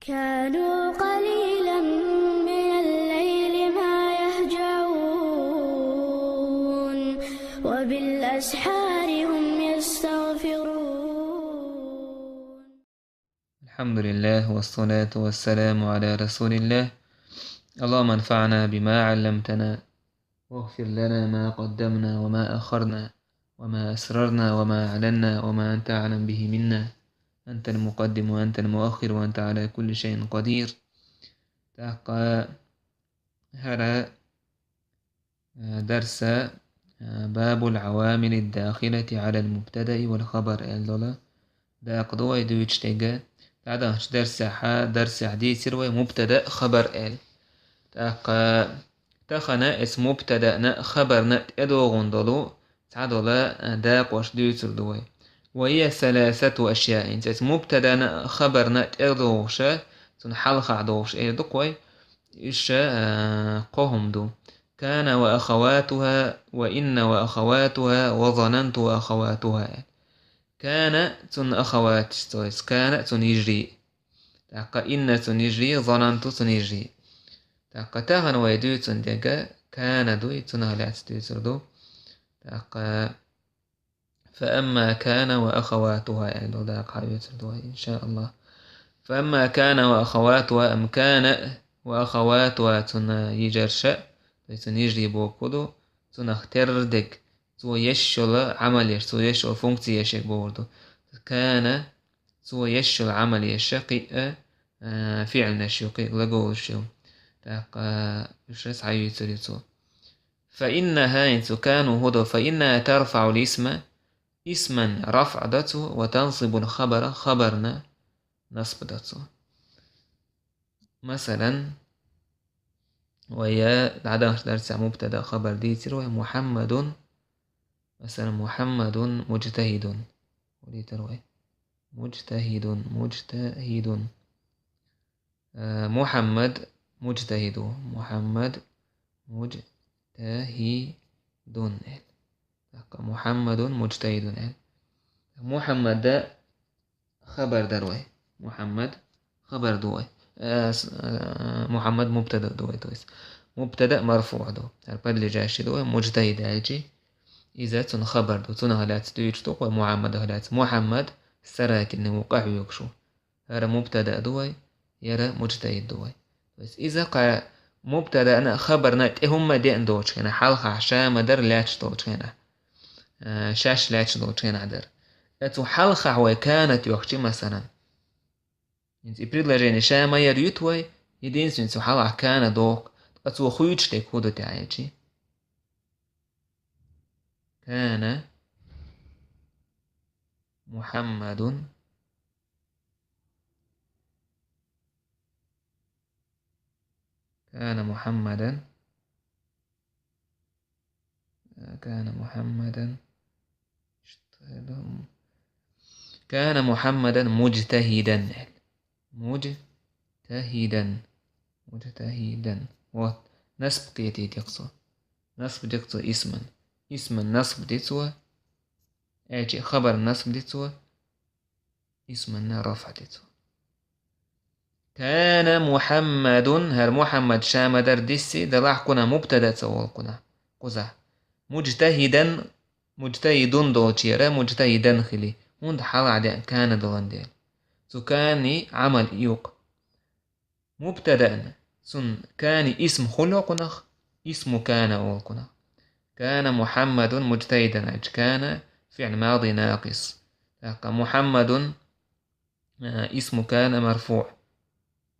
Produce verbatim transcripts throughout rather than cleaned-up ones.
كانوا قليلا من الليل ما يهجعون، وبالأسحار هم يستغفرون. الحمد لله، والصلاة والسلام على رسول الله. اللهم انفعنا بما علمتنا، واغفر لنا ما قدمنا وما أخرنا، وما أسررنا وما أعلنا، وما أنت أعلم به منا. أنت المقدم وأنت المؤخر وأنت على كل شيء قدير. ТӀаккха хӀара, а, дарса, а, باب العوامل الداخلة على المبتدأ والخبر аьлла дола дакъа ду вай дуьйцуш дерг. ДӀадаханчу дарсехь, дарсехь дийцира вай мубтада, хабар аьлла. ТӀаккха тахана эс мубтадана, хабарна тӀедогӀун долу цхьадола, а, дакъош дуьйцур ду вай. وهي ثلاثة أشياء. ХӀинца эс мубтадана, хабарна тӀедогӀуша, цунна хьалха догӀуш эр ду-кх вай. Уьш, а, кхо хӀума ду. كان وأخواتها، وإن وأخواتها، وظننت وأخواتها. Кана цунна ахаваташ, то есть кана цунна йижарий. ТӀаккха инна цунна йижарий, зананту цунна йижарий. ТӀаккха тахана вай дуьйцун дерг кана ду, и цунах лаьцна дуьйцур ду. ТӀаккха فأما كان وأخواتها аьлла долу дакъа хьаоьцур ду вай, иншааллахӀ. فأما كان وأخواتها، амма кана ва ахаватуха, цунна йижарша, то есть цунна йижарий бохург ду, цунах терра дерг, цо еш йолу Ӏамал еш, цо еш йолу функци еш ерг бохург ду. Кана, цо еш йолу Ӏамал еш кхин а, а, фиълнаш ю, кхин а глаголаш ю. ТӀаккха уьш схьаюьйцур ю цо. فإنها, хӀинца цу кана хӀун до, فإنها ترفع الاسم, исман рафӀ до цо, وتنصب الخبر, хабарна насб до цо. Масалан, вай дӀадаханчу дарсехь мубтада, хабар дийцира вай: محمد, масалан, محمد مجتهد. ХӀун дитар вай? مجتهد، مجتهد. Э, Мухьаммад мужтахӀид ву. Мухьаммад мужтахӀидун аьлла. ТӀаккха Мухьаммадун мужтахӀидун аьлла. Мухьаммада хабар дар вай. Мухьаммад хабар ду вай. Э, с-, э, Мухьаммад мубтада ду вай, то есть. Мубтада марфуӀ ду. ХӀара подлежащий ду вай, мужтахӀид аьлчи. Иза цунна хабар ду. Цунах лаьцна дуьйцуш ду-кх вай Мухьаммадах лаьцна. Мухьаммад Саракин ву, къахьоьгуш ву. ХӀара мубтада ду вай, яра мужтахӀид ду вай. То есть иза кху мубтадана а, хабарна а тӀе хӀумма а деана долчу хенахь, хьалхахь ша ма-дарра лаьтташ долчу хенахь, а, шаьш лаьтташ долчу хенахь дара. Ткъа цу хьалхахь вай кана тоьхчи, масалан. ХӀинца и предложени ша ма-ярра юьту вай, единственный цу хьалхахь кана дохку, ткъа цо хуьйцуш дерг хӀун ду тӀаьхьа аьлчи? Кана Мухьаммадун كان محمدا، كان محمدا، كان محمدا مجتهدا. مجتهدا. مجتهدا. Вот. Насб кхетий декъ цо. Насб декъ цо исман. Исман насб ди цо. Аьлчи хабар насб ди цо. Исманна рафӀ ди цо. Кана Мухьаммадун, хӀара Мухьаммад ша ма-дарра дисси, далахь кхунах мубтада ца волу кхунах, кхузахь. МужтахӀидан, мужтахӀидун долчера мужтахӀидан хили, хӀунда хьалхахь деана кана долан дела. Цу кани Ӏамал юкъ. Мубтадаъна, цунна кани исм хуьлу кхунах, исму кана олу кхунах. Кана Мухьаммадун мужтахӀидан аьлча, кана фиъл мади накъис. ТӀаккха Мухьаммадун, а, исму кана марфуъ.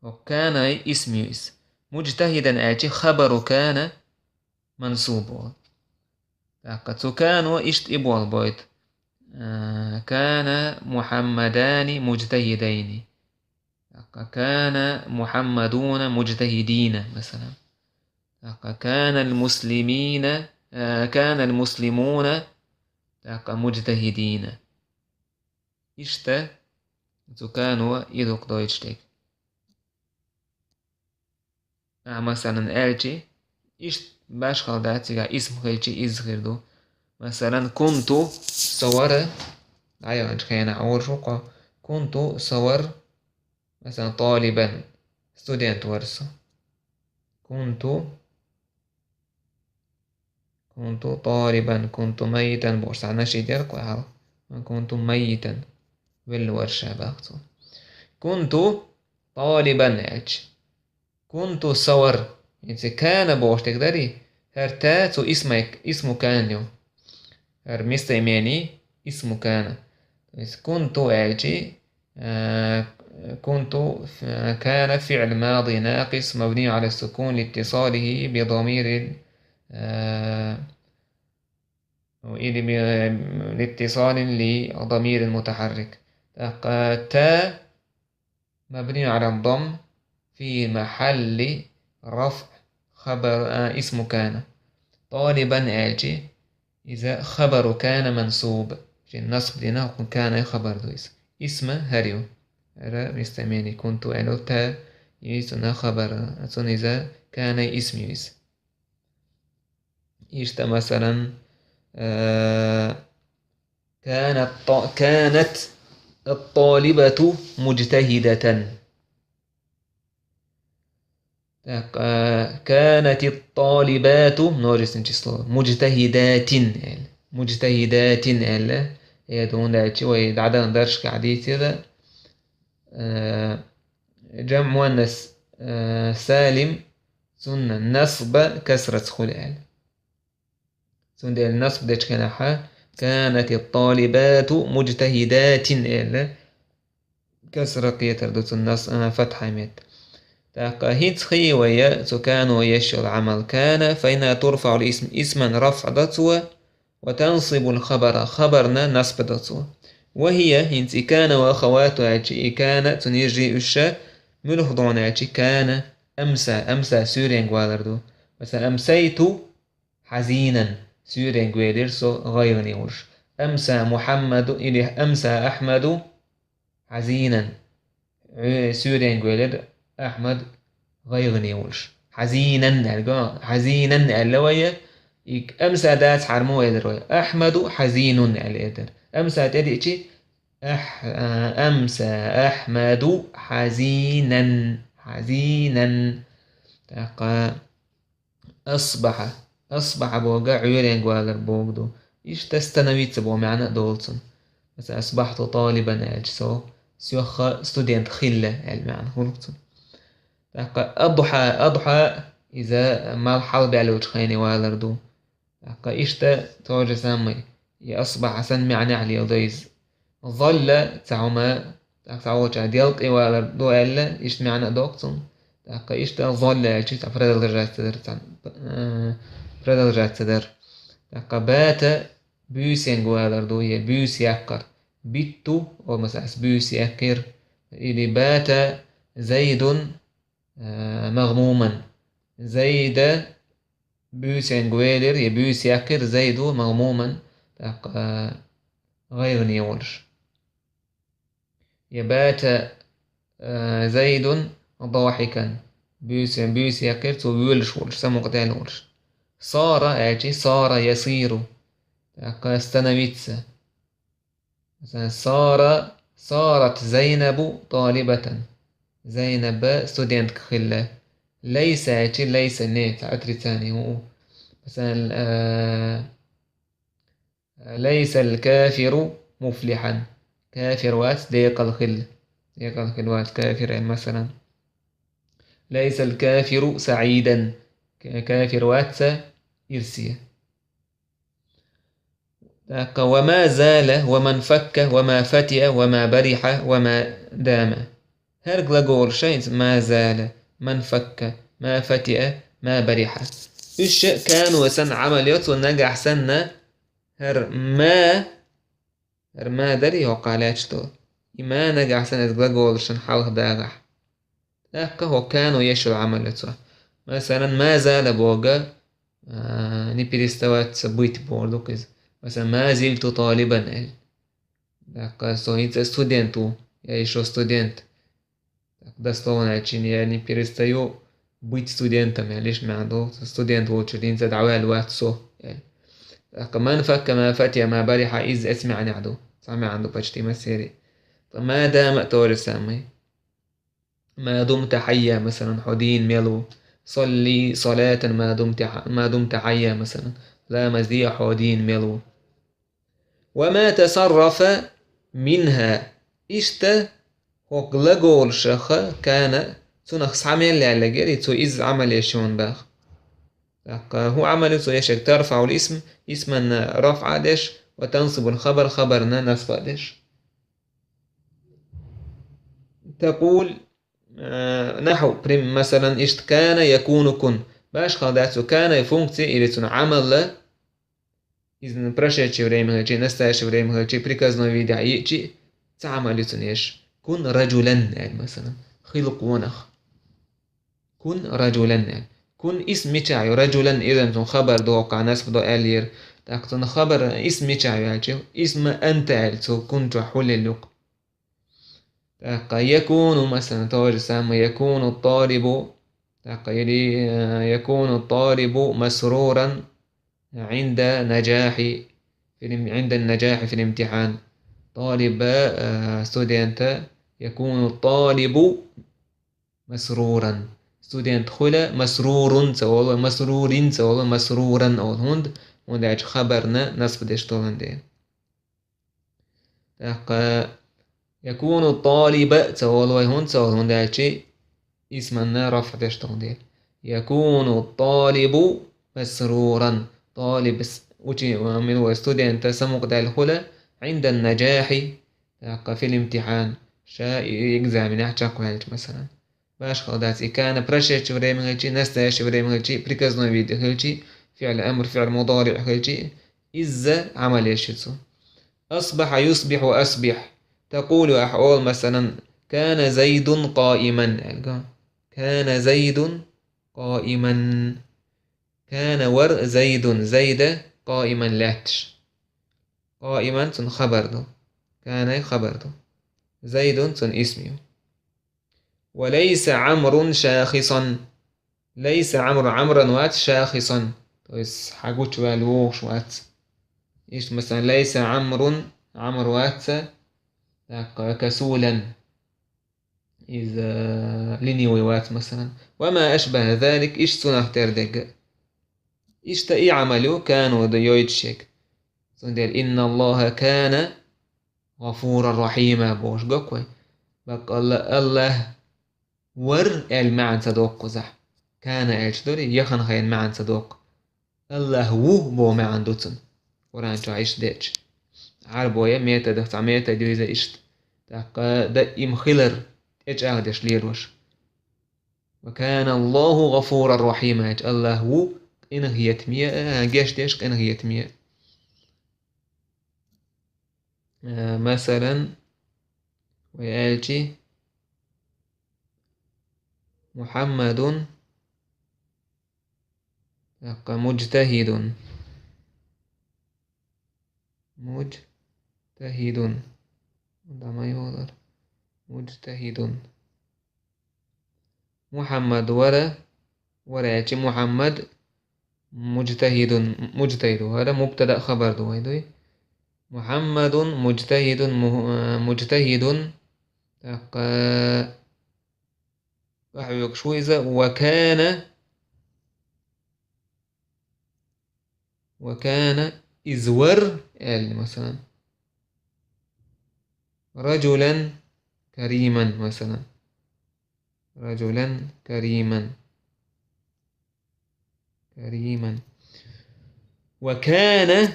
Ва кана исм ю иза. МужтахӀидан аьлча хабару кана мансуб волу. ТӀаккха цу кано иштта и болу бойту. А, кана Мухьаммадани мужтахӀидайни. ТӀаккха кана Мухьаммадуна мужтахӀидина, масалан. ТӀаккха кана ал-муслимина, а, кана ал-муслимуна, тӀаккха мужтахӀидина. Иштта цу кано и дукха дойтуш дерг. Ахьа, масалан, аьлчи, иштта башхалла дац, цигахь исм хилчи, иза хир ду. Масалан, кунту, со вара, дӀаяханчу хенахь Ӏуьйраш ву-кх, кунту, со вара, Масалан, طالبا, студент вара со. كنت كنت طالبا, كنت ميتا бохуш цхьа нашид яра кху хьал. كنت ميتا, велла вара ша боху цо. كنت طالبا аьлча. كنت со вара. ХӀинца كان бохуш дерг дарий? ХӀара та цу исмай, اسم كان ю. ХӀара местоимени اسم كان. То есть كنت аьлча, а, كنت, كان فعل ماضي ناقص مبني على السكون لاتصاله بضمير, а, или ب-, لاتصال لضمير متحرك. ТӀаккха та مبني على الضم في محل رفع خبر, а, اسم كان. طالبا аьлча, иза خبر كان منصوب. Шен насб дина хӀокхун كان хабар ду иза. Исма хӀара ю. ХӀара местоимени كنت аьлла та, иза цунна хабар, цунна иза كان исм ю иза. Иштта, масалан, а, كانت, كانت الطالبة مجتهدة. Так, а, كانت الطالبات, множественное число, مجتهدات аьлла. مجتهدات аьлла. Э, дун дачи, вай дӀадан даршка хьадийцира, а, جمع مؤنث, а, سالم, цунна насб касраца хуьлу аьлла. Цундела насб дечу хенахьа, كانت الطالبات مجتهدات аьлла, касра кхетар ду цунна нас-, а, фатхьа метта. ТӀаккха хӀинца хи вая, цу كان еш йолу Ӏамал كان, فإنها ترفع الاسم, исман рафӀ до цо, وتنصب الخبر, хабарна насб до цо. وهي, хӀинца и كان وأخواتها аьлча, и كان, цу нижи уьш, муьлха догӀна аьлча, كان أمسى, أمسى суьйренга валар ду. Масала, أمسيت حزينا, суьйренга велира со гӀайгӀане волуш. أمسى محمد или أمسى أحمد حزينا. Э, суьйренга велира Ахьмад гӀайгӀане волуш. حزينا аьлла, حزينا аьлла вай, и أمسى дацахьара ма велира вай. أحمد حزين аьлла эр дара. أمسى тӀедиъчи, أح-, а, أمسى أحمد حزينا, حزينا. ТӀаккха أصبح. أصبح бохург Ӏуьйренга валар бохург ду. Иштта становиться боху маьӀна а долу цунна. Масала, أصبحت طالبا аьлча со, соьх студент хилла аьлла маьӀна хуьлу цунна. ТӀаккха أضحى, أضحى, иза малх хьалабаьллачу хене валар ду. ТӀаккха иштта то же самое, и أصبح санна маьӀнехь леладо иза. ظل цхьа хӀума, тӀаккха цхьа волчохь делкъе валар ду аьлла, иштта маьӀна а доккху цунна. ТӀаккха иштта ظل аьлча, цхьа продолжать ца дара, цхьа, э, продолжать ца дара. ТӀаккха بات буьйсенга валар ду, я буьйса яккхар. بت, о, масала, ас буьйса яьккхира. Или بات زيد, э, مغموما. Зайда буьйсенга велира, я буьйса яьккхира Зайду مغموما, тӀаккха, э, гӀайгӀане волуш. Я بات, э, زيد ضاحكا. Буьйса, буьйса яьккхира цо воьлуш волуш, самукъадаьлла волуш. صار аьлча, صار يصير. ТӀаккха становиться. Масала, صار, صارت زينب طالبة. Зайнаб студентка хилла. ليس аьлча, ليس не, цхьа отрицание ву. Масала, э, ليس الكافر مفلحا. Кафир вац декъала хилла. Декъала хилла вац кафир, масалан. ليس الكافر سعيدا. Ка-, кафир вац ирсе. ТӀаккха وما زال وما انفك وما فتئ وما برح وما دام. ХӀара глаголаш хӀинца ما زال, ما انفك, ما فتئ, ما برح. Уьш كان санна Ӏамал йо цо нагахь санна, хӀара ما, хӀара ما дарий хӀокхахь лаьтташ долу. И ما нагахь санна иза глаголашна хьалха дагӀахь. ТӀаккха хӀокху كان еш йолу Ӏамал йо цо. Масалан, ما زال бохург, а, не переставать быть бохург ду иза. Масалан, ما زلت طالبا аьлла. ТӀаккха со хӀинца студент ву, я ещё студент. Так, дословно аьлча, я не перестаю быть студентом, аьлла, иштта маьӀна ду. Со студент волчу хӀинца дӀаваьлла вац со, аьлла. ТӀаккха ما انفك ما فتئ ما برح, иза эца маьӀнехь ду. Цхьа маьӀна ду почти массеран. ТӀаккха ما دام то же самое. ما دمت حيا, масалан, хьо дийна мел ву. صل صلاة ما دمت ح-, ما دمت حيا, масалан, ламаз де хьо дийна мел ву. وما تصرف منها. Иштта хӀокху глаголашха كان, цунах схьа мел яьлларг яра, цо изза Ӏамал еш йолу боху. ТӀаккха хӀун Ӏамал ю цо ешерг? ترفع الاسم, исманна рафӀа деш, وتنصب الخبر, хабарна насба деш. تقول, а, نحو, прим-, масалан, иштта كان يكون كن. Башхалла дац цу كان-й функция или цуьнан Ӏамал, иза прошедшее время хилчий, настоящее время хилчий, приказной виде йиъчий, цхьа Ӏамал ю цуьнан еш. كن رجلا аьлла, масалан, хила къонах. كن رجلا аьлла. كن исм мичахь ю? رجلا, иза цунна хабар ду, хӀокхунна насб до аьллера. ТӀаккха цунна хабар, исм мичахь ю аьлча, исм أنت аьлла, цу كن чохь хӀун лелла ю-кх? ТӀаккха يكون, масалан, то же самое, يكون الطالب, тӀаккха или, э, يكون الطالب مسرورا عند نجاح في الام-, عند النجاح في الامتحان. طالب, э, студент, يكون الطالب مسرورا. Студент хуьла مسرور ца олу, مسرور ца олу, مسرورا олу. ХӀунда? ХӀунда аьлча хабарна насб деш долун дела. ТӀаккха يكون الطالب ца олу вай, хӀунда ца олу, хӀунда аьлча исманна рафӀ деш долун дела. يكون الطالب مسرورا. ТӀалиб с-, учи-, мила вай студента самукъадаьлла хуьла عند النجاح, тӀаккха في الامتحان, ша и экзаменехь чекхваьлча, масалан. Башхалла дац, и كان прошедшее время хилчий, настоящее время хилчий, приказной виде хилчий, فعل أمر, فعل مضارع хилчий, изза Ӏамал еш ю цо. أصبح يصبح أصبح. تقول, ахь олу, масалан, كان زيد قائما аьлла. كان زيد قائما. كان вара زيد, Зайд, قائما лаьтташ. قائما цунна хабар ду. كان хабар ду. زيد цунна исм ю. وليس عمرو شاخصا. ليس عمرو, Ӏамран вац, شاخصا, то есть хьагучуваьлла вогӀуш вац. Иштта, масалан, ليس عمرو, Ӏамр вац, тӀаккха كسولا, иза ленивый вац, масалан. وما أشبه ذلك, иштта цунах тера дерг. Иштта и Ӏамал ю كان йойтуш ерг. Цундела إن الله كان غفورا رحيما бохуш го-кх вай. Баккъалла, АллахӀ вара аьлла маьӀна ца доккху кхузахь. كان аьлча дури, яхана хенан маьӀна ца доккху. АллахӀ ву боху маьӀна ду цунна. Къуръан чохь иштта деъча. Ӏарбойн методах цхьа метод ю иза иштта. ТӀаккха даим хилар тӀечӀагӀдеш лелош. وكان الله غفورا رحيما аьлча, АллахӀ ву къинхетаме, а, гечдеш къинхетаме. Э, масалан, вай аьлчи, محمد, тӀаккха مجتهد. مجتهد. ДӀа ма йолара. مجتهد. Мухьаммад вара, вара аьлча, Мухьаммад муджтахидун, муджтахид вара, мубтада а хабар ду вай дуй. Мухьаммадун муджтахидун, му-, э, муджтахидун. ТӀаккха къахьоьгуш ву иза, ва кана, ва кана, иза вар, аьлла, масалан. Раджулан кариман, масалан. Раджулан кариман. Кариман. Ва кана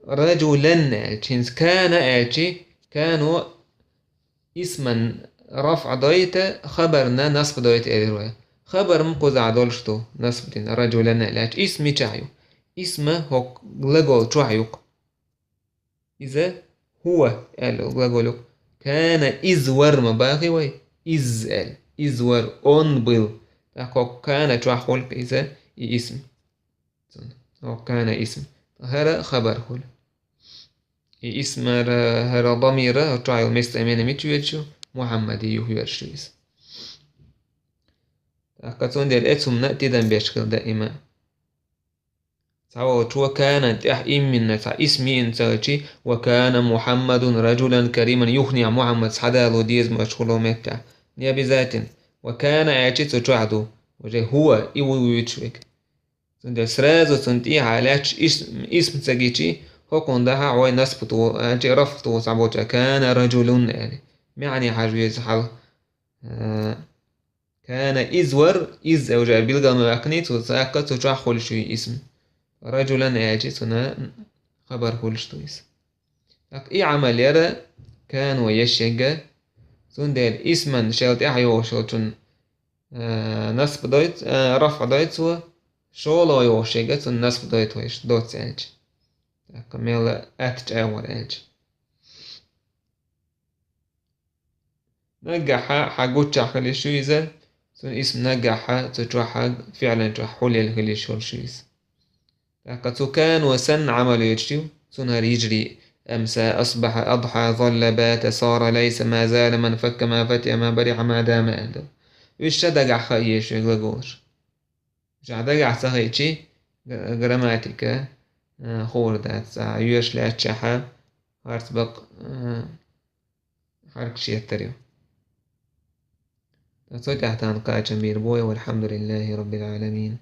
раджулан аьлча, хӀинца кана аьлча, кано исман рафӀ дойта, хабарна насб дойта элира вай. Хабар ма кхузахь долуш ду, насб дина, раджулан аьлча. Исм мичахь ю? Исма хӀокху глагол чохь ю-кх. Иза хӀува аьлла глагол ю-кх. Кана, иза вар ма бахи вай? Иза аьлла. Иза вар, он был. ТӀаккха хӀокху кана чохь хуьлу-кх иза и исм. Цунна. ХӀокху кана исм. ХӀара хабар хуьлу. И исмара, хӀара дамира, чохь йолу местоимени мича йоьдуш ю? Мухьаммаде юхайоьдуш ю иза. ТӀаккха цундела эцу хӀуманна а тидам беш хила даима. Цхьаволчо канан тӀехь имминна цхьа исм йиъна ца хилчий, ва кана Мухьаммадун раджулан кариман, юханехь Мухьаммад схьадало деза ма аша хуьлу меттехь. Не обязательно. Ва кана аьлчи цу чохь ду. Уже хӀуа, и ву вуьйцуш верг. Цундела сразу цунна тӀехьа лаьтташ ис-, исм ца гичи, хӀокхунна дахьа хьой насб ту-, аьлчи раф ту схьаболча кана раджулун аьлли. МаьӀне хьажа веза хьал. Э, кана из вар, из уже билгал ма ваьккхиний, цу цхьаькха цу чохь хуьлуш ю исм. Раджулан аьлчи цунна хабар хуьлуш ду иза. ТӀаккха и Ӏамал яра кано еш егга, цундела исман шел тӀаьхьа йогӀуш йолчун, э, насб дойту, э, рафъ дойту цо, шоло йогӀуш егга, цунна насб дойту вайша, доцца аьлча. ТӀаккха мел атта чӀагӀор аьлча. Наггахьа хьан гуччахь хила йиш ю иза, цуьнан исм наггахьа цу чохьа фиълан чохь хьулъелла хила йиш йолуш ю иза. ТӀаккха цу кано санна Ӏамал йойтуш ю, цунна хӀара йижрий: амса, асбахьа, адхьа, залла, бата, сара, лайса, ма зала, ма нфакка, ма фатиха, ма бариха, ма дама аьлла. Уьш ша дагахь хаа езаш ю глаголаш. Уьш ахь дагахь ца хиъчи, г-, грамматика, а, хуур дац. Цхьа йоьш лаьттачахьа, харц бакъ, а, хьаркаш еттар ю. Ткъа цу тӀехь тахана кхачам бийр бу вай, валхьамдулиллахи раббил Ӏаламин.